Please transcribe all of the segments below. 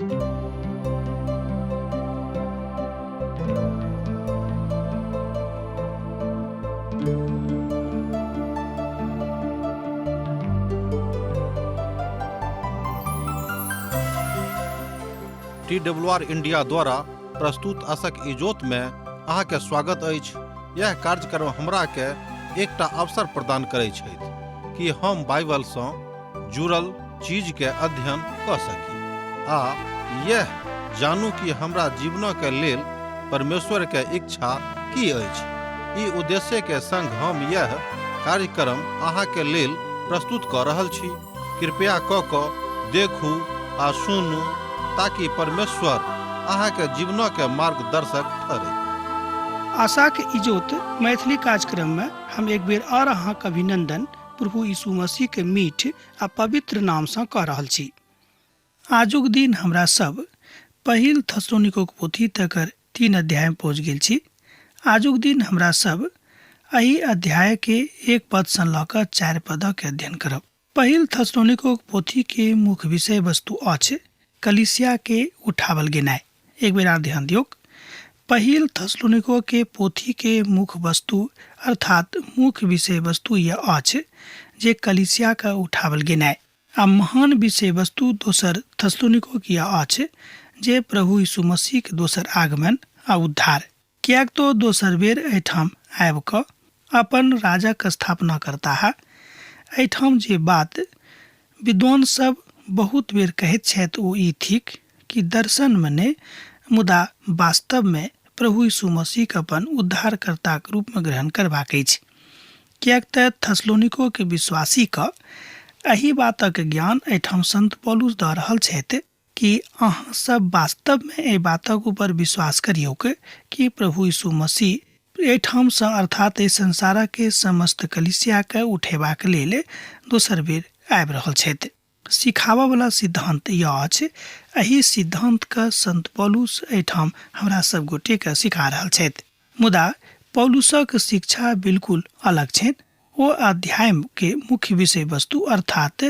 T W R India द्वारा प्रस्तुत असक इजोत में अहाँके स्वागत अछि। यह कार्यक्रम हमरा के एकटा अवसर प्रदान करै छथि कि हम बाइबल सँ जुड़ल चीज के अध्ययन कऽ सकी आ यह जानू कि हमरा जीवन के लेल परमेश्वर के इच्छा की अछि। ई उद्देश्य के संग हम यह कार्यक्रम अहाँ के लेल प्रस्तुत कऽ रहल छी। कृपया कऽ कऽ देखू आ सुनू ताकि परमेश्वर अहाँ के जीवन के मार्गदर्शक ठहरे। आशाक इजोत मैथिली कार्यक्रम में हम एक बेर और अहाँक अभिनंदन प्रभु यीशु मसीह के मीठ आ पवित्र नाम सँ कऽ रहल छी। आजुक दिन हमरा सब पहिल थसलोनिकोक पोथी तकर 3 अध्याय में पहुँच गेल छी। आजुक दिन हमरा सब एहि अध्याय के 1 पद सँ लऽ कऽ 4 पदक के अध्ययन करब। पहिल थसलोनिकोक पोथी के मुख्य विषय वस्तु अछि कलीसिया के उठावल गेनाइ। एक बेर आर ध्यान दियौक, पहिल थसलोनिको के पोथी के मुख्य वस्तु अर्थात मुख्य विषय वस्तु यह अछि जे कलीसिया के उठावल गेनाइ, आ महान विषय वस्तु दोसर थसलोनिको के यह अछि जे प्रभु यीशु मसीह के दोसर आगमन आ उद्धार। किएक तो दोसर बेर एहिठाम आबि कऽ अपन राजक स्थापना करताह। एहिठाम जे बात विद्वान सब बहुत बेर कहैत छथि ओ ई थिक कि दर्शन मे नहि मुदा वास्तव मे प्रभु यीशु मसीह के अपन उद्धारकर्ताक रूप मे ग्रहण करबाक अछि। किएक तऽ थसलोनिको के विश्वासी के एहि बातक ज्ञान एहिठाम संत पौलुस दऽ रहल छथि कि अहाँ सब वास्तव मे एहि बातक ऊपर विश्वास करियौक कि प्रभु यीशु मसीह एहिठाम सँ अर्थात एहि संसारक के समस्त कलीसिया के उठेबाक लेल दोसर बेर आबि रहल छथि। सिखाबऽ वला सिद्धांत यह अछि। एहि सिद्धांत के संत पौलुस एहिठाम हमरा सब गोटे के सिखा रहल छथि। मुदा पौलुसक शिक्षा बिल्कुल अलग छनि। ओ अध्याय के मुख्य विषय वस्तु अर्थात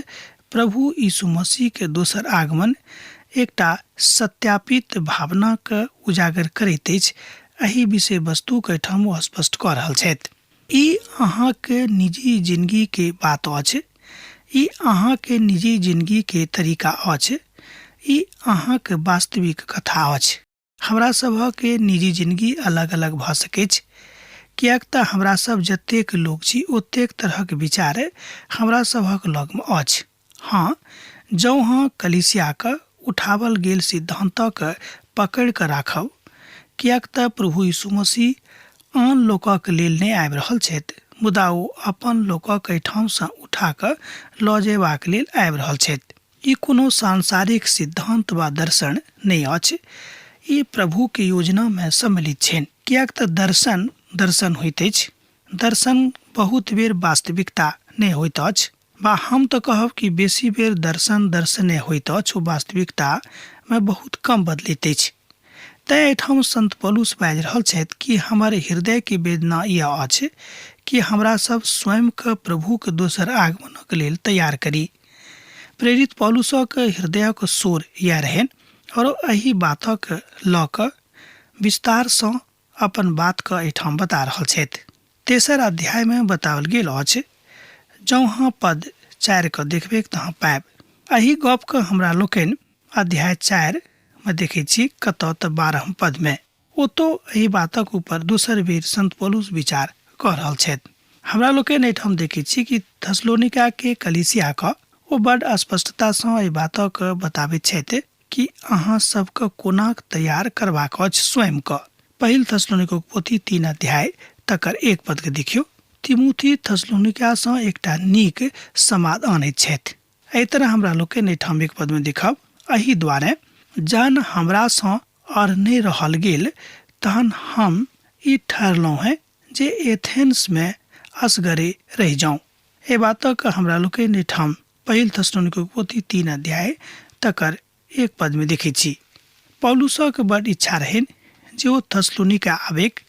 प्रभु यीशु मसीह के दोसर आगमन एकटा सत्यापित भावना के उजागर करैत अछि। एहि विषय वस्तु के एहिठाम ओ स्पष्ट कऽ रहल छथि। ई अहाँ के निजी जिंदगी के बात अछि। ई अहाँ के निजी जिंदगी के तरीका अछि। ई अहाँ के वास्तविक कथा अछि। हमरा सभक निजी जिंदगी अलग-अलग भऽ सकैछ, किएक तऽ हमरा सब जतेक लोक छी ओतेक तरहक विचार हमरा सभक लगमे अछि। हँ, जौं अहाँ कलीसियाक उठावल गेल सिद्धान्तक पकड़ि कऽ राखब, किएक तऽ प्रभु यीशु मसीह आन लोकक लेल नहि आबि रहल छथि, मुदा ओ अपन लोकक एहिठाम सँ उठा कऽ लऽ जयबाक लेल आबि रहल छथि। ई कोनो सांसारिक सिद्धांत वा दर्शन नहि अछि। ई प्रभु के योजना मे सम्मिलित छनि। किएक तऽ दर्शन दर्शन होइत अछि। दर्शन बहुत बेर वास्तविकता नहि होइत अछि। वा हम तऽ कहब कि बेसी बेर दर्शन दर्शने होइत अछि, ओ वास्तविकता मे बहुत कम बदलैत अछि। तैं एहिठाम संत पौलुस बाजि रहल छथि कि हमर हृदय के वेदना यैह अछि कि हमरा सब स्वयं के प्रभु के दोसर आगमनक लेल तैयार करी। प्रेरित पौलुसक हृदयक स्वर यैह रहनि और एहि बातक लऽ कऽ विस्तार सँ अपन बात के एहिठाम बता रहल छथि। तेसर अध्याय मे बताओल गेल अछि। जौं अहाँ पद 4 के देखबैक तऽ अहाँ पायब। एहि गप के हमरा लोकनि अध्याय 4 मे देखैत छी, कतऽ तऽ 12 पद मे। ओतौ एहि बातक ऊपर दोसर बेर संत पौलुस विचार कऽ रहल छथि। हमरा लोकनि एहिठाम देखैत छी कि थसलोनिका के कलीसिया के ओ बड स्पष्टता सँ एहि बातक बताबैत छथि कि अहाँ सबके कोनाक तैयार करबाक अछि स्वयं के। पहिल थसलोनिकोक पोथी 3 अध्याय तकर 1 पद के देखियौ। तिमुथी थसलोनिका सँ एकटा नीक समाद आनैत छथि। एहि तरह हमरा लोकनि एहिठाम 1 पद मे देखब, एहि द्वारे जहन हमरा सँ आओर नहि रहल गेल तहन हम ई ठहरलहुँ हेँ जे एथेंस मे असगरे रहि जाउँ। एहि बातक हमरा लोकनि एहिठाम पहिल थसलोनिकोक पोथी 3 अध्याय तकर 1 पद मे देखैत छी। पौलुसक बड इच्छा रहनि जे ओ थसलोनिका आबैक,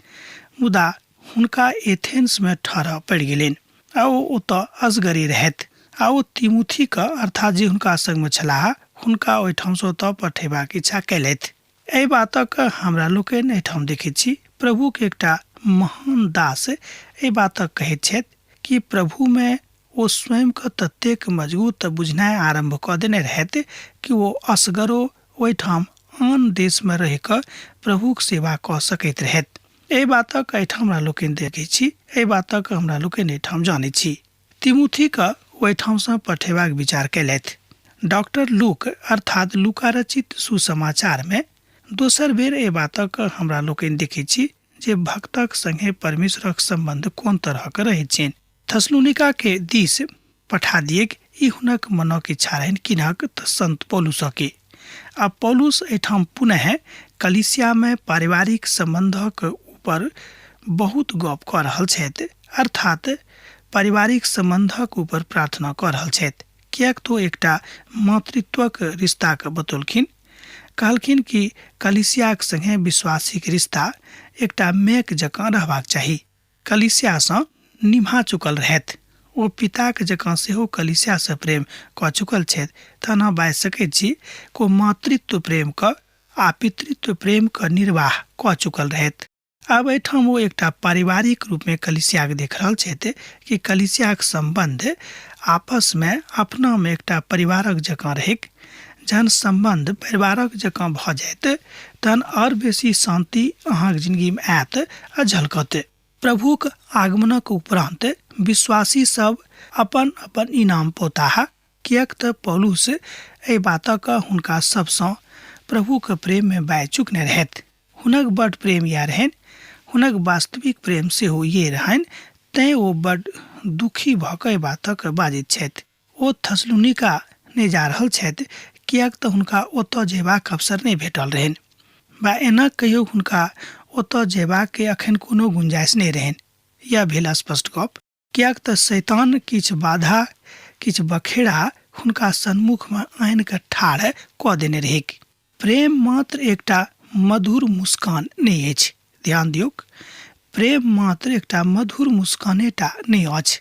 मुदा हुनका एथेंस मे ठहरऽ पड़ि गेलनि आ ओ ओतऽ असगरे रहथि आ ओ तिमुथीक अर्थात जे हुनका संग मे छलाह हुनका ओहिठामसँ ओतऽ पठेबाक इच्छा कयलथि। एहि बातक हमरा लोकनि एहिठाम देखैत छी। प्रभुक एकटा महान दास एहि बातक कहैत छथि कि प्रभुमे ओ स्वयंके ततेक मजगूत बुझनाइ आरम्भ कऽ देने रहथि कि ओ असगरो ओहिठाम आन देशमे रहि कऽ प्रभुक सेवा कऽ सकैत रहथि। एहि बातक एहिठाम हमरा लोकनि देखैत छी, एहि बातक हमरा लोकनि एहिठाम जानैत छी। तिमुथीके ओहिठामसँ पठेबाक विचार कयलथि। डॉक्टर लूक अर्थात लूका रचित सुसमाचारमे दोसर बेर एहि बातक हमरा लोकनि देखैत छी जे भक्तक संगे परमेश्वरक सम्बन्ध कोन तरहक रहैत छनि। थसलुनिकाके दिस पठा दिएक ई हुनक मनक इच्छा रहनि किनक तऽ संत पौलुसके। आ पौलुस एहिठाम पुनः कलीसियामे पारिवारिक सम्बन्धक ऊपर बहुत गप कऽ रहल छथि, अर्थात पारिवारिक सम्बन्धक ऊपर प्रार्थना कऽ रहल छथि, किएक तऽ ओ एकटा मातृत्वक रिश्ताके बतौलखिन। कहलखिन कि कलीसियाक संगे विश्वासीक रिश्ता एकटा मेक जकाँ रहबाक चाही। कलीसियासँ निभा चुकल रहथि। ओ पिताक जकाँ सेहो कलीसियासँ प्रेम कऽ चुकल छथि। तहन अहाँ बाजि सकैत छी ओ मातृत्व प्रेमक आ पितृत्व प्रेमक निर्वाह कऽ चुकल रहथि। आब एहिठाम ओ एकटा पारिवारिक रूपमे कलीसियाक देख रहल छथि कि कलीसियाक सम्बन्ध आपसमे अपनामे एकटा परिवारक जकाँ रहैक। जहन सम्बन्ध परिवारक जकाँ भऽ जायत तहन आओर बेसी शान्ति अहाँक जिनगीमे आयत आ झलकत। प्रभुक आगमनक उपरान्त विश्वासी सब अपन अपन इनाम पौताह, किएक तऽ पौलुस एहि बातक हुनका सबसँ प्रभुक प्रेममे बाजि चुकने रहथि। हुनक बड्ड प्रेम इएह रहनि, हुनक वास्तविक प्रेम सेहो इएह रहनि, तेँ ओ बड्ड दुखी भऽ कऽ एहि बातक बाजैत छथि। ओ थसलुनिका नहि जा रहल छथि, किएक तऽ हुनका ओतऽ जयबाक अवसर नहि भेटल रहनि वा एना कहियो हुनका ओतऽ जयबाक एखन कोनो गुंजाइश नहि रहनि। यैह भेल स्पष्ट गप। किएक तऽ शैतान किछु बाधा, किछु बखेड़ा हुनका सन्मुखमे आनि कऽ ठाढ़ कऽ देने रहैक। प्रेम मात्र एकटा मधुर मुस्कान नहि अछि। ध्यान दियौक, प्रेम मात्र एकटा मधुर मुस्कानेटा नहि अछि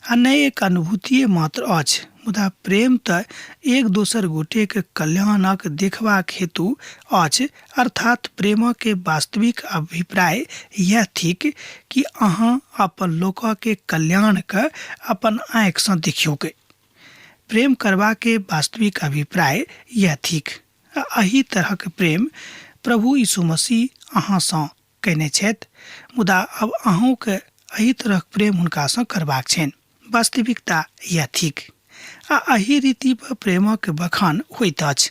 आ ने एक अनुभूतिये मात्र अछि, मुदा प्रेम तऽ एक दोसर गोटेक कल्याणक देखबाक हेतु अछि, अर्थात प्रेमक वास्तविक अभिप्राय यैह थिक कि अहाँ अपन लोकक कल्याणके अपन आँखिसँ देखियौक। प्रेम करबाके वास्तविक अभिप्राय यैह थिक। आ एहि तरहक प्रेम प्रभु यीशु मसीह अहाँसँ कयने छथि, मुदा आब अहूँके एहि तरहक प्रेम हुनकासँ करबाक छनि। वास्तविकता यैह थिक। आ एहि रीति पर प्रेमक बखान होइत अछि।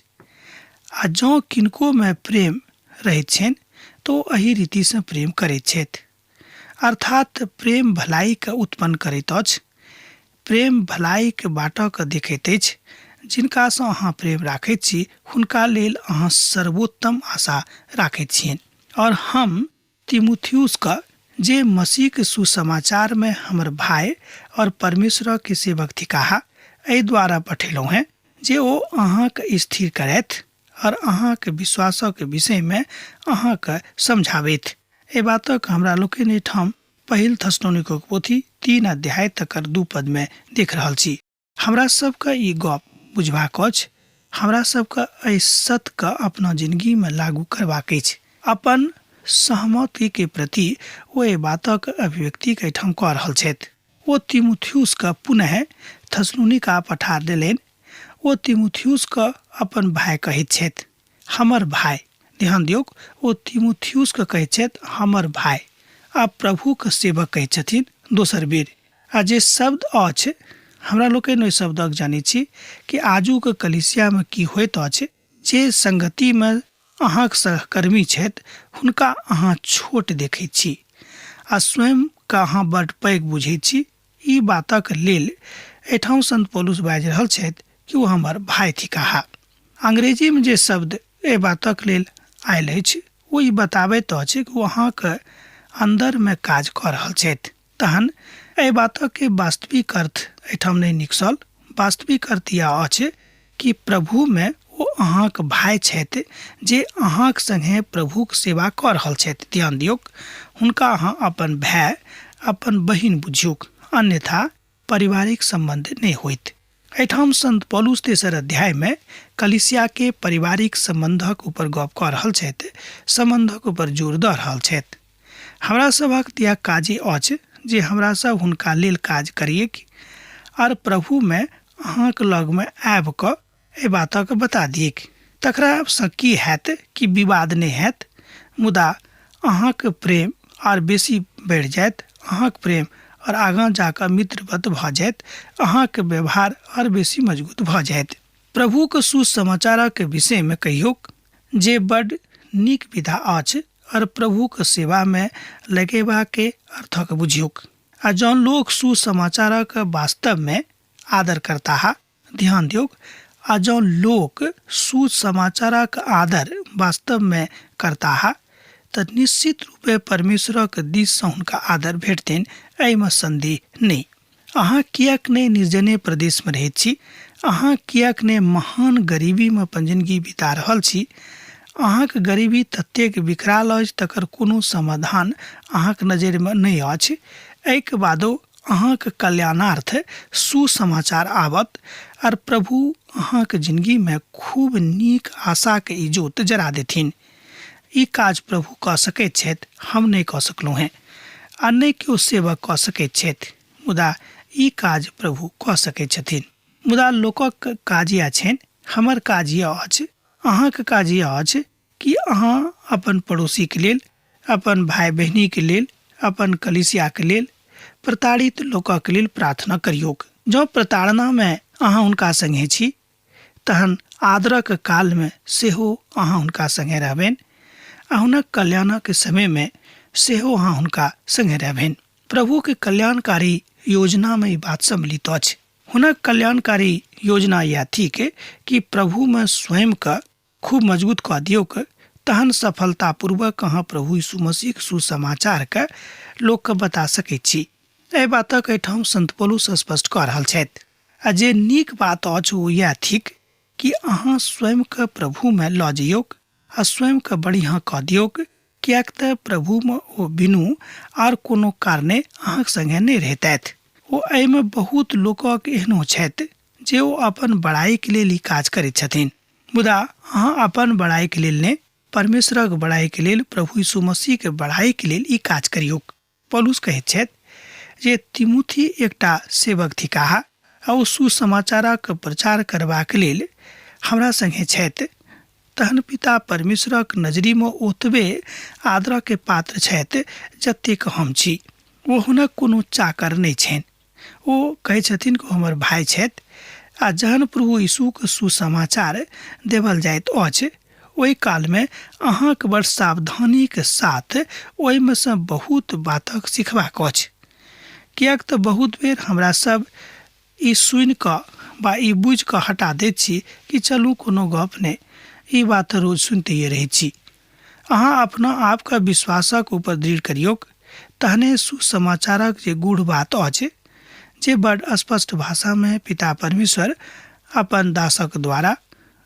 आ जँ किनकोमे प्रेम रहैत छनि तऽ ओ एहि रीतिसँ प्रेम करैत छथि। अर्थात् प्रेम भलाइकेँ उत्पन्न करैत अछि। प्रेम भलाइक बाटकेँ देखैत अछि। जिनकासँ अहाँ प्रेम राखैत छी, हुनका लेल अहाँ सर्वोत्तम आशा राखैत छियनि। और हम तिमुथियुसके, जे मसीहक सुसमाचारमे हमर भाय और परमेश्वरक सेवक थिकाह, एहि द्वारा पठेलहुँ हेँ जे ओ अहाँकेँ स्थिर करथि और अहाँक विश्वासक विषयमे अहाँकेँ समझाबथि। एहि बातक हमरा लोकनि एहिठाम पहिल थसलोनिकोक पोथी 3 अध्याय तकर 2 पदमे देख रहल छी। हमरा सबके ई गप बुझबाक अछि, हमरा सबके एहि सत्यके अपना जिनगीमे लागू करबाक अछि। अपन सहमतिके प्रति ओ एहि बातक अभिव्यक्तिक एहिठाम कऽ रहल छथि। ओ तिमुथियुसके पुनः थसलोनिका पठा देलनि। ओ तिमुथियुसके अपन भाय कहैत छथि, हमर भाय। ध्यान दियौक, ओ तिमुथियुसके कहैत छथि हमर भाय आ प्रभुक सेवक कहैत छथिन दोसर बेर। आ जे शब्द अछि, हमरा लोकनि ओहि शब्दक जनैत छी कि आजुक कलीसियामे की होइत अछि, जे संगतिमे अहाँक सहकर्मी छथि हुनका अहाँ छोट देखैत छी आ स्वयंके अहाँ बड्ड पैघ बुझैत छी। ई बातक लेल एहिठाम संत पौलुस बाजि रहल छथि कि ओ हमर भाय थिकाह। अंग्रेजीमे जे शब्द एहि बातक लेल आयल अछि ओ ई बताबैत अछि कि ओ अहाँक अन्दरमे काज कऽ रहल छथि। तहन एहि बातक वास्तविक अर्थ एहिठाम नहि निकसल। वास्तविक अर्थ यैह अछि कि प्रभुमे ओ अहाँक भाय छथि जे अहाँक संगे प्रभुक सेवा कऽ रहल छथि। ध्यान दियौक, हुनका अहाँ अपन भाय, अपन बहिन बुझियौक, अन्यथा पारिवारिक सम्बन्ध नहि होइत। एहिठाम संत पौलुस तेसर अध्यायमे कलिसियाके पारिवारिक सम्बन्धक ऊपर गप कऽ रहल छथि, सम्बन्धक ऊपर जोर दऽ रहल छथि। हमरा सभक तऽ इएह काजे अछि जे हमरा सब हुनका लेल काज करिऐक आर प्रभुमे अहाँक लगमे आबि कऽ एहि बातक बता दिऐक। तकरासँ की हैत कि विवाद नहि हैत, मुदा अहाँक प्रेम आर बेसी बढ़ि जायत, अहाँक प्रेम आर आगाँ जा कऽ मित्रवत भऽ जायत, अहाँक व्यवहार आर बेसी मजगूत भऽ जायत। प्रभुक सुसमाचारक विषयमे कहियौक जे बड्ड नीक विधा अछि आर प्रभुक सेवामे लगेबाके अर्थक बुझियौक। आ जँ लोक सुसमाचारक वास्तवमे आदर करताह, ध्यान दियौक, आ जँ लोक सुसमाचारक आदर वास्तवमे करताह तऽ निश्चित रूपे परमेश्वरक दिससँ हुनका आदर भेटतनि, एहिमे सन्देह नहि। अहाँ किएक नहि निर्जने प्रदेशमे रहैत छी? अहाँ किएक नहि महान गरीबीमे अपन जिनगी बिता रहल छी? अहाँक गरीबी ततेक विकराल अछि तकर कोनो समाधान अहाँक नजरिमे नहि अछि। एहिके बादो अहाँक कल्याणार्थ सुसमाचार आबत आर प्रभु अहाँक जिनगीमे खूब नीक आशाक इजोत जरा देथिन। ई काज प्रभु कऽ सकैत छथि, हम नहि कऽ सकलहुँ हेँ आ नहि केओ सेवक कऽ सकैत छथि, मुदा ई काज प्रभु कऽ सकैत छथिन। मुदा लोकक काज इएह छनि, हमर काज इएह अछि, अहाँक काज इएह अछि कि अहाँ अपन पड़ोसीके लेल, अपन भाय बहिनीके लेल, अपन कलीसियाके लेल, प्रताड़ित लोकक लेल प्रार्थना करियौक। जँ प्रताड़नामे अहाँ हुनका सङ्गे छी तहन आदरक कालमे सेहो अहाँ हुनका सङ्गे रहबनि आ हुनक कल्याणक समयमे सेहो अहाँ हुनका सङ्गे रहबनि। प्रभुके कल्याणकारी योजनामे ई बात सम्मिलित अछि। हुनक कल्याणकारी योजना इएह थिक कि प्रभुमे स्वयंके खूब मजबूत कऽ दियौक तहन सफलतापूर्वक अहाँ प्रभु यीशु मसीहक सुसमाचारके लोकके बता सकैत छी। एहि बातक एहिठाम संत पौलुस स्पष्ट कऽ रहल छथि। आ जे नीक बात अछि ओ इएह थिक कि अहाँ स्वयंके प्रभुमे लऽ जइयौक आ स्वयंके बढ़िआँ कऽ दियौक, किएक तऽ प्रभुमे ओ बिनु आर कोनो कारणे अहाँक सङ्गे नहि रहितथि। ओ एहिमे बहुत लोकक एहनो छथि जे ओ अपन बड़ाइके लेल ई काज करैत छथिन। मुदा अहाँ अपन बड़ाइके लेल नहि, परमेश्वरक बड़ाइके लेल, प्रभु यीशु मसीहके बड़ाइके लेल ई काज करियौक। पौलुस कहैत छथि जे तिमुथी एकटा सेवक थिकाह आ ओ सुसमाचारक प्रचार करबाक लेल हमरा संगे छथि, तहन पिता परमेश्वरक नजरिमे ओतबे आदरके पात्र छथि जतेक हम छी। ओ हुनक कोनो चाकर नहि छनि। ओ कहै छथिन कि ओ हमर भाय छथि आ जहन प्रभु यीशुक सुसमाचार देवल जाइत अछि ओहि कालमे अहाँक बड़ सावधानीक साथ ओहिमे सँ बहुत बातक सिखबाक अछि। किएक तऽ बहुत बेर हमरा सब ई सुनि कऽ वा ई बुझि कऽ हटा दैत छी कि चलू कोनो गप नहि, ई बात तऽ रोज सुनितैये रहैत छी। अहाँ अपना आपके विश्वासक ऊपर दृढ़ करियौक, तहने सुसमाचारक जे गूढ़ बात अछि, जे बड स्पष्ट भाषामे पिता परमेश्वर अपन दासक द्वारा,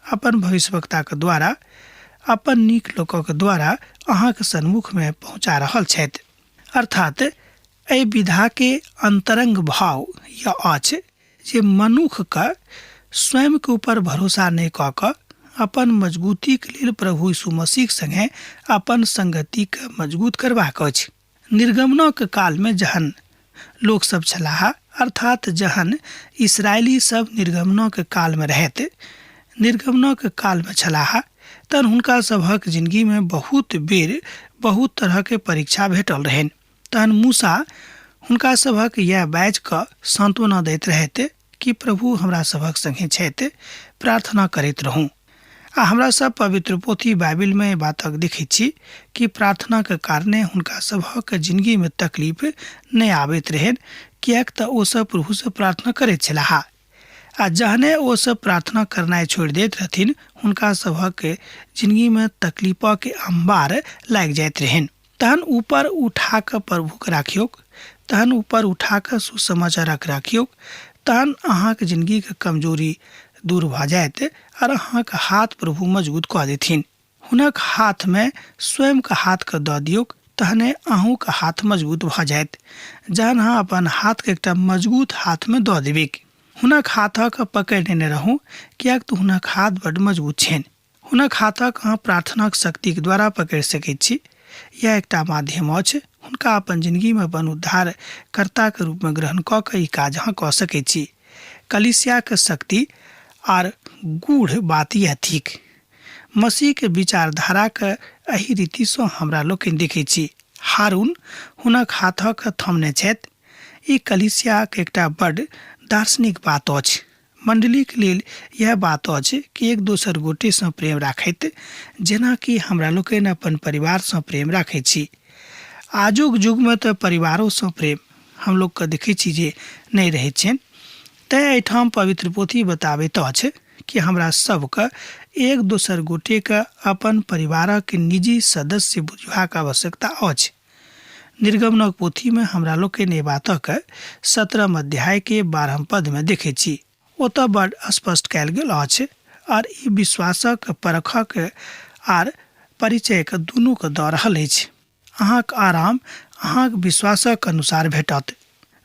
अपन भविष्यवक्ताक द्वारा, अपन नीक लोकक द्वारा अहाँक सन्मुखमे पहुँचा रहल छथि। अर्थात् एहि विधाके अन्तरंग भाव यह अछि जे मनुखके स्वयंके ऊपर भरोसा नहि कऽ कऽ अपन मजगूतीके लेल प्रभु यीशु मसीह सङ्गे अपन संगतिके मजगूत करबाक अछि। निर्गमनक कालमे जहन लोकसभ छलाह, अर्थात जहन इसराइली सब निर्गमनक कालमे रहैत निर्गमनक कालमे छलाह, तहन हुनका सभक जिनगीमे बहुत बेर बहुत तरहके परीक्षा भेटल रहनि। तहन मूसा हुनका सभक इएह बाजि कऽ सान्त्वना दैत रहथि कि प्रभु हमरा सभक संगे छथि, प्रार्थना करैत रहू। आ हमरा सब पवित्र पोथी बाइबिलमे एहि बातक देखैत छी कि प्रार्थनाक कारणे हुनका सभक जिनगीमे तकलीफ नहि आबैत रहनि, किएक तऽ ओ सब प्रभुसँ प्रार्थना करैत छलाह। आ जहने ओ सब प्रार्थना करनाइ छोड़ि दैत रहथिन, हुनका सभक जिनगीमे तकलीफक अम्बार लागि जाइत रहनि। तहन ऊपर उठा कऽ प्रभुके राखियौक, तहन ऊपर उठा कऽ सुसमाचारक राखियौक, तहन अहाँके जिनगीके कमजोरी दूर भऽ जायत आर अहाँके हाथ प्रभु मजबूत कऽ देथिन। हुनक हाथमे स्वयंके हाथके दऽ दियौक, तहने अहूँके हाथ मजबूत भऽ जायत। जहन अहाँ अपन हाथके एकटा मजबूत हाथमे दऽ देबैक। हुनक हाथक पकड़ि लेने रहू, किएक तऽ हुनक हाथ बड्ड मजबूत छनि। हुनक हाथक अहाँ प्रार्थनाक शक्तिक द्वारा पकड़ि सकैत छी। इएह एकटा माध्यम अछि। हुनका अपन जिनगीमे अपन उद्धारकर्ताक रूपमे ग्रहण कऽ कऽ ई काज अहाँ कऽ सकैत छी। कलीसियाक शक्ति आर गूढ़ बात इएह थिक। मसीहके विचारधाराक एहि रीतिसँ हमरा लोकनि देखैत छी। हारून हुनक हाथक थमने छथि। ई कलीसियाक एकटा बड्ड दार्शनिक बात अछि। मण्डलीक लेल इएह बात अछि कि एक दोसर गोटेसँ प्रेम राखैत, जेना कि हमरा लोकनि अपन परिवारसँ प्रेम राखैत छी। आजुक युगमे तऽ परिवारोसँ प्रेम हम लोकके देखै छी जे नहि रहैत छनि। तेँ एहिठाम पवित्र पोथी बताबैत अछि कि हमरा सभके एक दोसर गोटेके अपन परिवारक निजी सदस्य बुझबाक आवश्यकता अछि। निर्गमनक पोथीमे हमरा लोकनि एहि बातक सत्रहम अध्यायके बारहम पदमे देखैत छी। ओतऽ बड़ स्पष्ट कयल गेल अछि आर ई विश्वासक परखक आर परिचयक दुनूके दऽ रहल अछि। अहाँक आराम अहाँक विश्वासक अनुसार भेटत।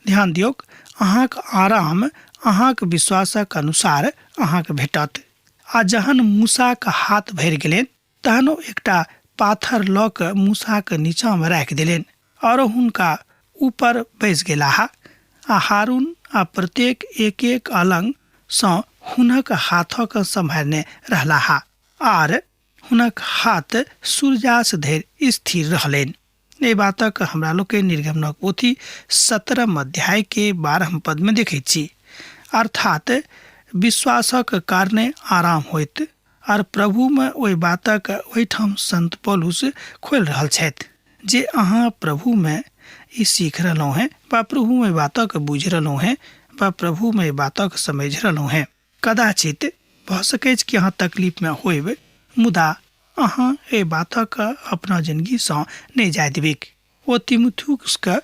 ध्यान दियौक, अहाँक आराम अहाँक विश्वासक अनुसार अहाँक भेटत। आ जहन मूसाक हाथ भरि गेलनि तहन ओ एकटा पाथर लऽ कऽ मूसाक नीचाँमे राखि देलनि आओर हुनका ऊपर बैस गेलाह आ हारून आ प्रत्येक एक एक अलंग सँ हुनक हाथक सम्हारने रहलाह आर हुनक हाथ सूर्यास्त धरि स्थिर रहलनि। एहि बातक हमरा लोकनि निर्गमनक पोथी सत्रहम अध्याय के बारहम पद में देखैत छी। अर्थात विश्वासक कारणे आराम होइत आर प्रभु में ओहि बातक ओहिठाम संत पौलुस खोलि रहल छथि जे अहाँ प्रभु में ई सीख रहलहुँ हेँ वा प्रभु में बातक बुझि रहलहुँ हेँ वा प्रभु में बातक समझि रहलहुँ हेँ। कदाचित भऽ सकैछ कि अहाँ तकलीफमे होयब, मुदा अहाँ एहि बातक अपना जिनगीसँ नहि जाय देबैक। ओ तिमुथियुसके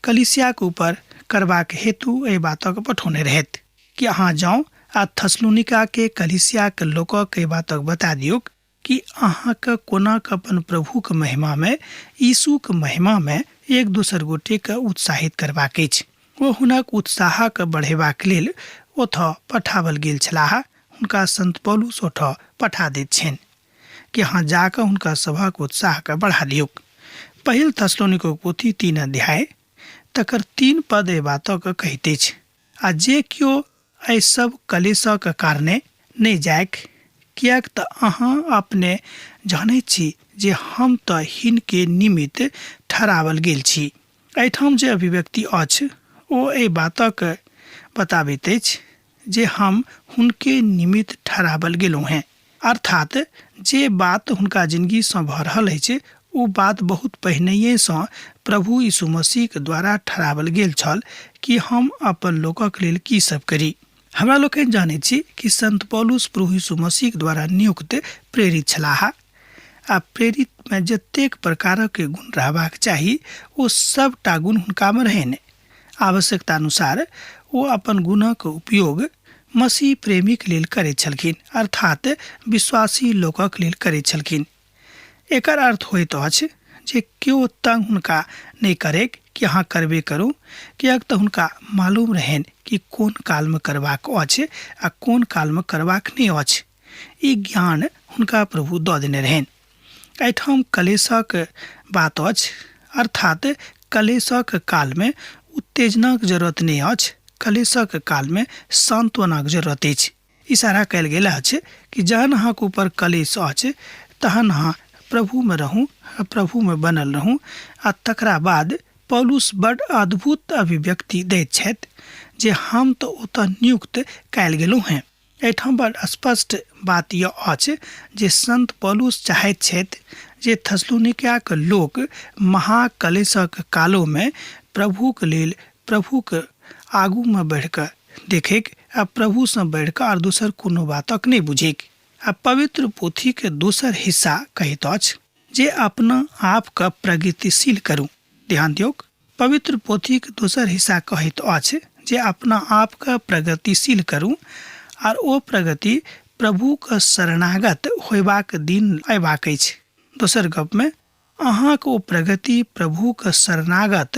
कलीसियाक ऊपर करबाक हेतु एहि बातक पठौने रहथि कि अहाँ जाउ आ थसलुनिकाके कलीसियाक लोकक एहि बातक बता दियौक कि अहाँके कोना कऽ अपन प्रभुक महिमामे, यीशुक महिमामे एक दोसर गोटेके उत्साहित करबाक अछि। ओ हुनक उत्साहक बढ़ेबाक लेल ओतऽ पठाबल गेल छलाह। हुनका संत पौलुस ओतऽ पठा दैत छनि कि अहाँ जा कऽ हुनका सभक उत्साहके बढ़ा दियौक। पहिल थसलोनिकोक पोथी 3 अध्याय तकर 3 पद एहि बातक कहैत अछि, आ जे केओ एहि सब कलेशक कारणे नहि जाइक, किएक तऽ अहाँ अपने जानैत छी जे हम तऽ हिनके निमित्त ठहराओल गेल छी। एहिठाम जे अभिव्यक्ति अछि ओ एहि बातक बताबैत अछि जे हम हुनके निमित्त ठहराओल गेलहुँ हेँ। अर्थात जे बात हुनका जिनगीसँ भऽ रहल अछि ओ बात बहुत पहिनहिएसँ प्रभु यीशु मसीहक द्वारा ठहराओल गेल छल कि हम अपन लोकक लेल की सब करी। हमरा लोकनि जानैत छी कि संत पौलुस प्रभु यीशु मसीहक द्वारा नियुक्त प्रेरित छलाह आ प्रेरितमे जतेक प्रकारक गुण रहबाक चाही ओ सबटा गुण हुनकामे रहनि। आवश्यकता अनुसार ओ अपन गुणक उपयोग मसीह प्रेमीक लेल करैत छलखिन, अर्थात विश्वासी लोकक लेल करैत छलखिन। एकर अर्थ होइत अछि जे केओ तंग हुनका नहि करैक कि अहाँ करबे करू, किएक तऽ हुनका मालूम रहनि कि कोन कालमे करबाक अछि आ कोन कालमे करबाक नहि अछि। ई ज्ञान हुनका प्रभु दऽ देने रहनि। एहिठाम कलेशक बात अछि, अर्थात कलेशक कालमे उत्तेजनाक जरूरत नहि अछि, कलेशक कालमे सान्त्वनाक जरूरत अछि। इशारा कयल गेल अछि कि जहन अहाँके ऊपर कलेश अछि तहन अहाँ प्रभुमे रहू, प्रभुमे बनल रहू। आ तकरा बाद पौलुस बड अद्भुत अभिव्यक्ति दैत छथि जे हम तऽ ओतऽ नियुक्त कयल गेलहुँ हेँ। एहिठाम बड स्पष्ट बात यह अछि जे संत पौलुस चाहैत छथि जे थसलुनिकाक लोक महाकलेशक कालोमे प्रभुक लेल प्रभुक आगूमे बढ़ि कऽ देखैक आ प्रभुसँ बढ़ि कऽ आर दोसर कोनो बातक नहि बुझैक। आ पवित्र पोथीक दोसर हिस्सा कहैत अछि जे अपना आपके प्रगतिशील करू। ध्यान दियौक, पवित्र पोथीक दोसर हिस्सा कहैत अछि जे अपना आपके प्रगतिशील करू आर ओ प्रगति प्रभुक शरणागत होयबाक दिन अयबाक अछि। दोसर गपमे अहाँक ओ प्रगति प्रभुक शरणागत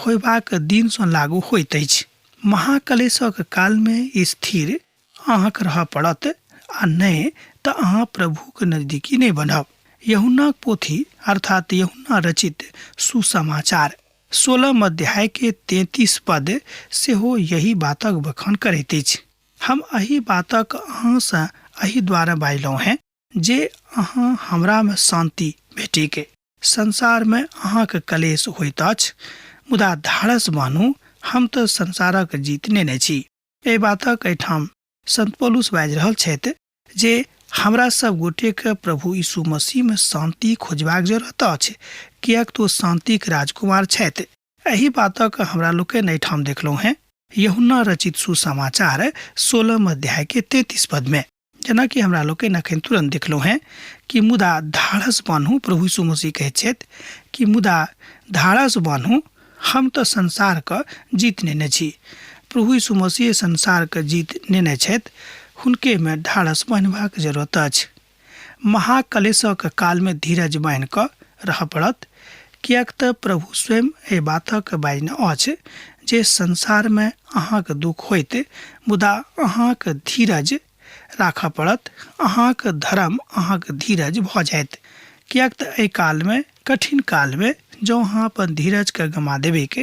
होयबाक दिनसँ लागू होइत अछि। महाकलेशक कालमे स्थिर अहाँके रहय पड़त आ नहि तऽ अहाँ प्रभुके नजदीकी नहि बनब। यूहन्नाक पोथी अर्थात यूहन्ना रचित सुसमाचार 16 अध्याय के 33 पद सेहो यही बातक बखान करैत अछि। हम एहि बातक अहाँसँ एहि द्वारा बाजलहुँ हेँ जे अहाँ हमरामे शान्ति भेटिके। संसारमे अहाँके कलेश होइत अछि, मुदा धाड़स बान्हू, हम तऽ संसारक जीत नेने छी। एहि बातक एहिठाम संत पौलुस बाजि रहल छथि जे हमरा सब गोटेके प्रभु यीशु मसीहमे शान्ति खोजबाक जरूरत अछि, किएक तऽ ओ शान्तिक राजकुमार छथि। एहि बातक हमरा लोकनि एहिठाम देखलहुँ हेँ यूहन्ना रचित सुसमाचार 16 अध्याय के 33 पद में, जेनाकि हमरा लोकनि अखन तुरंत देखलहुँ हेँ कि मुदा धाड़स बान्हू, प्रभु यीशु मसीह कहैत छथि कि मुदा धाड़स बान्हू, हम तऽ संसारके जीत नेने छी। प्रभु यीशु मसीह संसारके जीत नेने छथि, हुनकेमे ढाढ़स बान्हबाक जरूरत अछि। महाकलेशक कालमे धीरज बान्हि कऽ रहऽ पड़त, किएक तऽ प्रभु स्वयं एहि बातक बाजने अछि जे संसारमे अहाँक दुःख होयत, मुदा अहाँक धीरज राखऽ पड़त, अहाँक धर्म अहाँक धीरज भऽ जायत। किएक तऽ एहि कालमे, कठिन कालमे जँ अहाँ अपन धीरजके गमा देबैक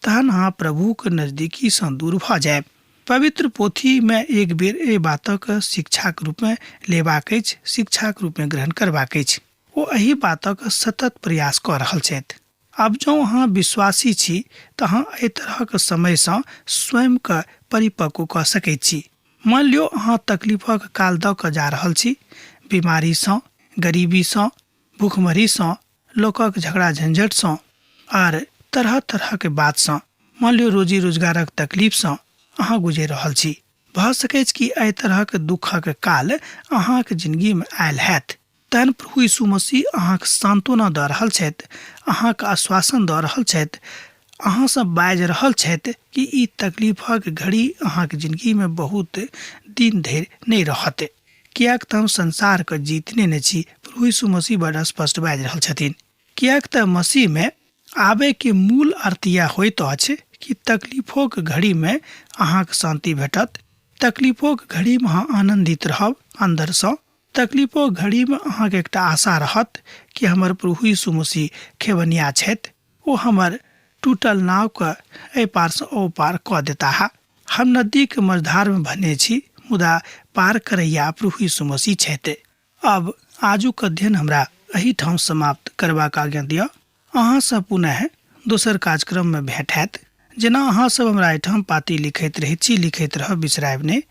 तहन अहाँ प्रभुक नजदीकीसँ दूर भऽ जायब। पवित्र पोथीमे एक बेर एहि बातक शिक्षाक रूपमे लेबाक अछि, शिक्षाक रूपमे ग्रहण करबाक अछि। ओ एहि बातक सतत प्रयास कऽ रहल छथि। आब जँ अहाँ विश्वासी छी तऽ अहाँ एहि तरहक समयसँ स्वयंके परिपक्व कऽ सकैत छी। मानि लियौ अहाँ तकलीफक काल दऽ कऽ जा रहल छी, बीमारीसँ, गरीबीसँ, भूखमरीसँ, लोकक झगड़ा झंझटसँ आर तरह तरहक बातसँ, मानि लियौ रोजी रोजगारक तकलीफसँ अहाँ गुजरि रहल छी। भऽ सकैछ कि एहि तरहक दुःखक काल अहाँक जिनगीमे आयल हैत। तहन प्रभु यीशु मसीह अहाँक सान्त्वना दऽ रहल छथि, अहाँक आश्वासन दऽ रहल छथि, अहाँसँ बाजि रहल छथि कि ई तकलीफक घड़ी अहाँक जिनगीमे बहुत दिन धरि नहि रहत, किएक तऽ हम संसारके जीत नेने छी। प्रभु यीशु मसीह बड़ स्पष्ट बाजि रहल छथिन, किएक तऽ मसीहमे आबयके मूल अर्थ इएह होइत अछि कि तकलीफोक घड़ीमे अहाँके शान्ति भेटत, तकलीफोक घड़ीमे अहाँ आनन्दित रहब अन्दरसँ, तकलीफो घड़ीमे अहाँके एकटा आशा रहत कि हमर प्रभु यीशु मसीह खेबनिया छथि, ओ हमर टूटल नावके एहि पारसँ ओ पार कऽ देताह। हम नदीक मझधारमे भने छी, मुदा पार करैया प्रभु यीशु मसीह छथि। आब आजुक अध्ययन हमरा एहिठाम समाप्त करबाक आज्ञा दिअ। अहाँसँ पुनः दोसर कार्यक्रममे भेंट हैत। जेना अहाँ सब हमरा एहिठाम पाती लिखैत रहैत छी, लिखैत रहब, बिसरायब नहि।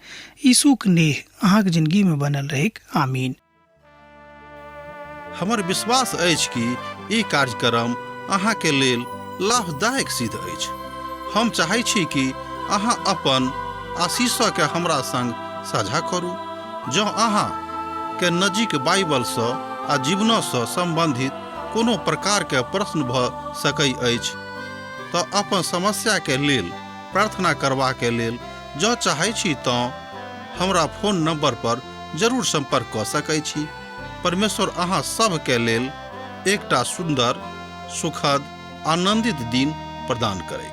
यीशुक नेह अहाँक जिनगीमे बनल रहैक। आमीन। हमर विश्वास अछि कि ई कार्यक्रम अहाँके लेल लाभदायक सिद्ध अछि। हम चाहै छी कि अहाँ अपन आशीषके हमरा संग साझा करू। जँ अहाँ के नजीक बाइबलसँ आ जीवनसँ सम्बन्धित कोनो प्रकारके प्रश्न भऽ सकै अछि तऽ अपन समस्याके लेल प्रार्थना करबाके लेल जँ चाहै छी तँ हमरा फोन नंबर पर जरूर संपर्क कऽ सकै छी। परमेश्वर अहाँ सभके लेल एकटा सुन्दर, सुखद, आनंदित दिन प्रदान करैक।